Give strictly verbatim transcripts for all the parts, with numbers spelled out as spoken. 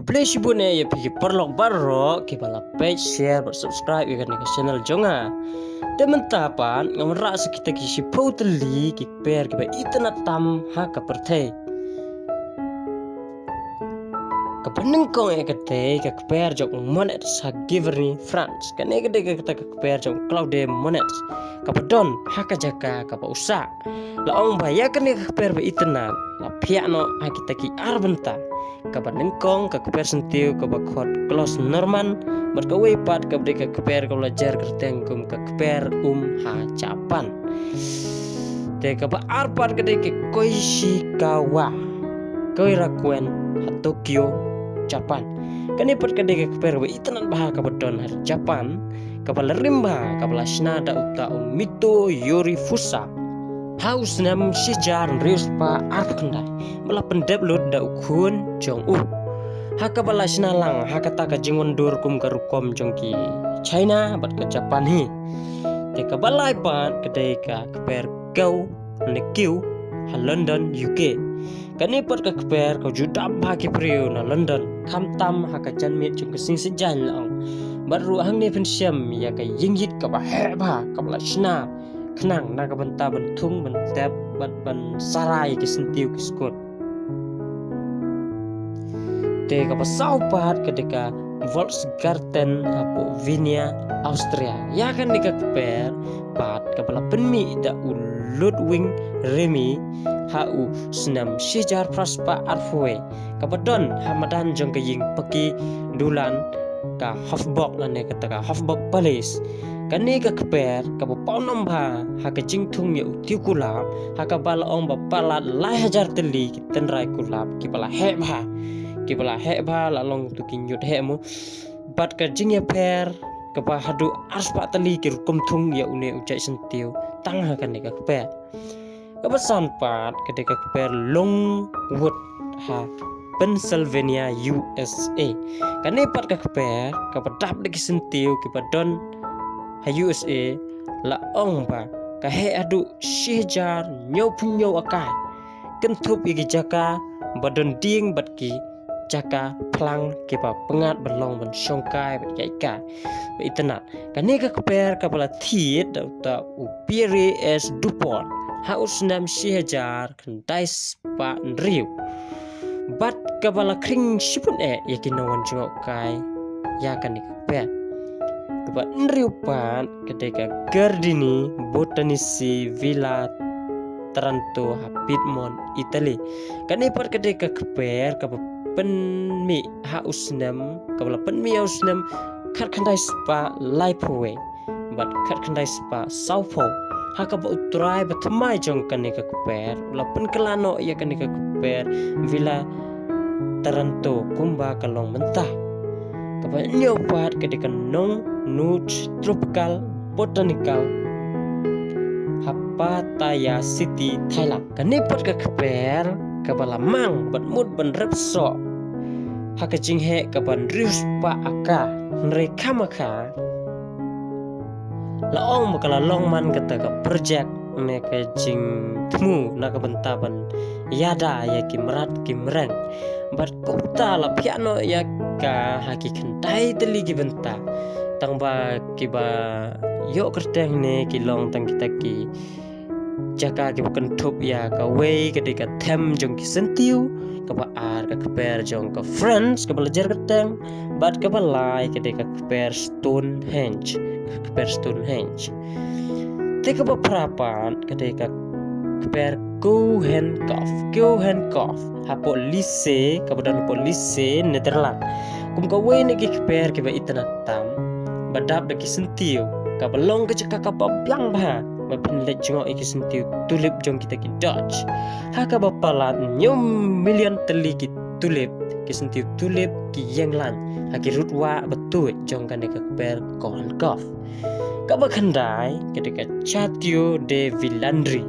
Khublei shibun eh ïa phi ki paralok baroh kiba la peit, share bad subscribe ïa kane ka channel jong nga. Te mynta pat nga wanrah sa kita ki shiphew tylli ki kper kiba itynnad tam ha ka pyrthei. Kaba nyngkong eh ka dei ka kper jong u Monet ha Giverny, France. Kane ka dei kata ka kper jong u Claude Monet kaba don ha ka jaka kaba u sah. La ong ba ïa kane ka kper ba itynnad la phiah noh ha kita ki ar bynta. Kaba nyngkong ka kper syntiew kaba khot Clos Norman, bad kawei pat kaba dei ka kper kaba la jer kyrteng kum ka kper um ha Japan. Te kaba ar pat ka dei ka Koishikawa Koirakuan ha Tokyo, Japan. Kane pat ka dei ka kper kaba itynnad bha kaba don ha Japan, kaba la rim bha, kaba la shna da uta u Mito Yorifusa ha u snem shi hajar hynriew spah arphew khyndai, ba la pyndep lut da u khun jong u. Ha kaba la shna lang ha kata ka jingwandur kum ka rukom jong ki China bad ka Japan hi. Te kaba lai pat ka dei ka kper Kyo ne Kyo ha London, U K. Kane pat ka kper ka ju dap bha ki briew na London, khamtam ha ka janmiet jong ka sngi Saitjaiñ la ong. Bad ruh hangne phin shem ïa ka ïingïeit kaba heh bha kaba la shna khnang na ka bynta ban thung, ban tep bad ban sarai ki syntiew ki skud. Te kaba saw pat ka dei ka Volksgarten hapoh Vienna, Austria. Ïa kane ka kper pat kaba la pynmih da u Ludwig Remy ha u snem shi hajar phra spah arphew wei, kaba don ha madan jong ka ïing paki dulan ka Hofburg, lane kata ka Hofburg Palace. Kane ka kper kaba pawnam bha ha ka jingthung ïa u tiew kulab, ha kaba la ong ba palat lai hajar tylli ki tynrai kulab kiba la heh bha. Kiba la heh bha la long tu ki ñiut heh mo. Bad ka jingïapher kaba haduh ar spah tylli ki rukom thung ïa une u jait syntiew tang ha kane ka kper. Kaba san pat ka dei ka kper Longwood ha Pennsylvania, U S A. Kane pat ka kper kaba dap da ki syntiew kiba don ha U S A, la ong ba ka heh haduh shi hajar hynñiewphew hynñiew akai. Kynthup ïa ki jaka ba don dieng bad ki jaka phlang kiba pyngngad ban long ban shongkai bad ïaid kai ba itynnad. Kane ka kper kaba la thied da uta u Pierre S. Dupont ha u snem shi hajar khyndai spah hynriew. Bad kaba la khring shibun eh ïa ki nongwan jngohkai ïa kane ka kper. Kaba hynriew pat ka dei ka Giardini Botanici Villa Taranto ha Piedmont, Italy. Kane pat ka dei ka kper kaba pynmih ha u snem, kaba la pynmih ha u snem khatkhyndai spah laiphew wei bad khatkhyndai spah sawphew. Ha kaba u trai ba thymmai jong kane ka kper u la pynkylla noh ïa kane ka kper Villa Taranto kumba ka long mynta. Kaba hynñiew pat ka dei ka Nong Nuch Tropical Botanical ha Pattaya City, Thailand. Kane pat ka kper kaba la mang bad mut ban rep soh ha ka jingheh kaba hynriew spah acre. Hynrei khamkha la ong ba ka la long man kata ka project ne ka jingthmu na ka bynta ban ïada ïa ki mrad ki mreng. Bad kumta la phiah noh ïa ka ha ki khyndai tylli ki bynta. Tang ba kiba ïoh kyrteng ne ki long tang kita ki jaka kiba kynthup ïa kawei ka dei ka them jong ki syntiew, kaba ar ka kper jong ka France kaba la jer kyrteng, bad kaba lai ka dei ka kper Stonehenge, ka kper Stonehenge. Te kaba phra pat ka dei ka kper Koegenkop, Koegenkop hapoh Lisse, kaba don hapoh Lisse, Netherlands. Kum kawei na ki kper kiba itynnad tam ba dap da ki syntiew, kaba long ka jaka kaba biang bha ba phin leit jngoh ïa ki syntiew tulip jong kita ki Dutch. Ha kaba palat hynñiew million tylli ki tulip, ki syntiew tulip ki ïeng lain ha ki rud wah ba tuid jong kane ka kper Koegenkop. Kaba khyndai ka dei ka Château de Villandry.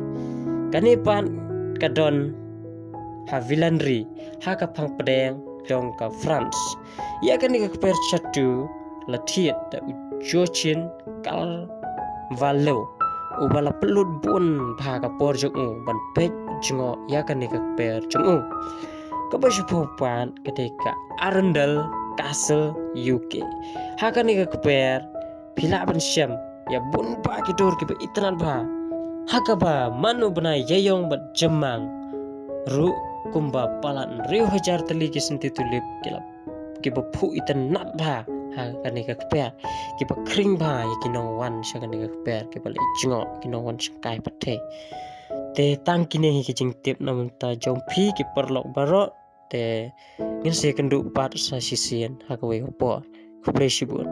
Kane pat ka don ha Villandry, ha ka phang pdeng jong ka France. Ïa kane ka kper château la thied da u Joachim Carvalho, uba la pynlut bun bha ka por jong u ban peit jngoh ïa kane ka kper jong u. kaba shiphew pat ka dei ka Arundel Castle, U K. Ha kane ka kper phi lah ban shem ïa bun bah ki dur kiba itynnad bha, ha kaba man u bnai ïaïong bad jymmang ruh kumba palat hynriew hajar tylli ki synti tulip ki la kiba phuh itynnad bha ha kane ka kper, kiba khring bha ïa ki nongwan sha kane ka kper, kiba leh jngoh ki nongwan shangkai pathai. Te tang kine hi ki jingtip na bynta jong phi ki paralok baroh. Te ngin sa ïakynduh pat sa shisien ha kawei ka por. Khublei shibun.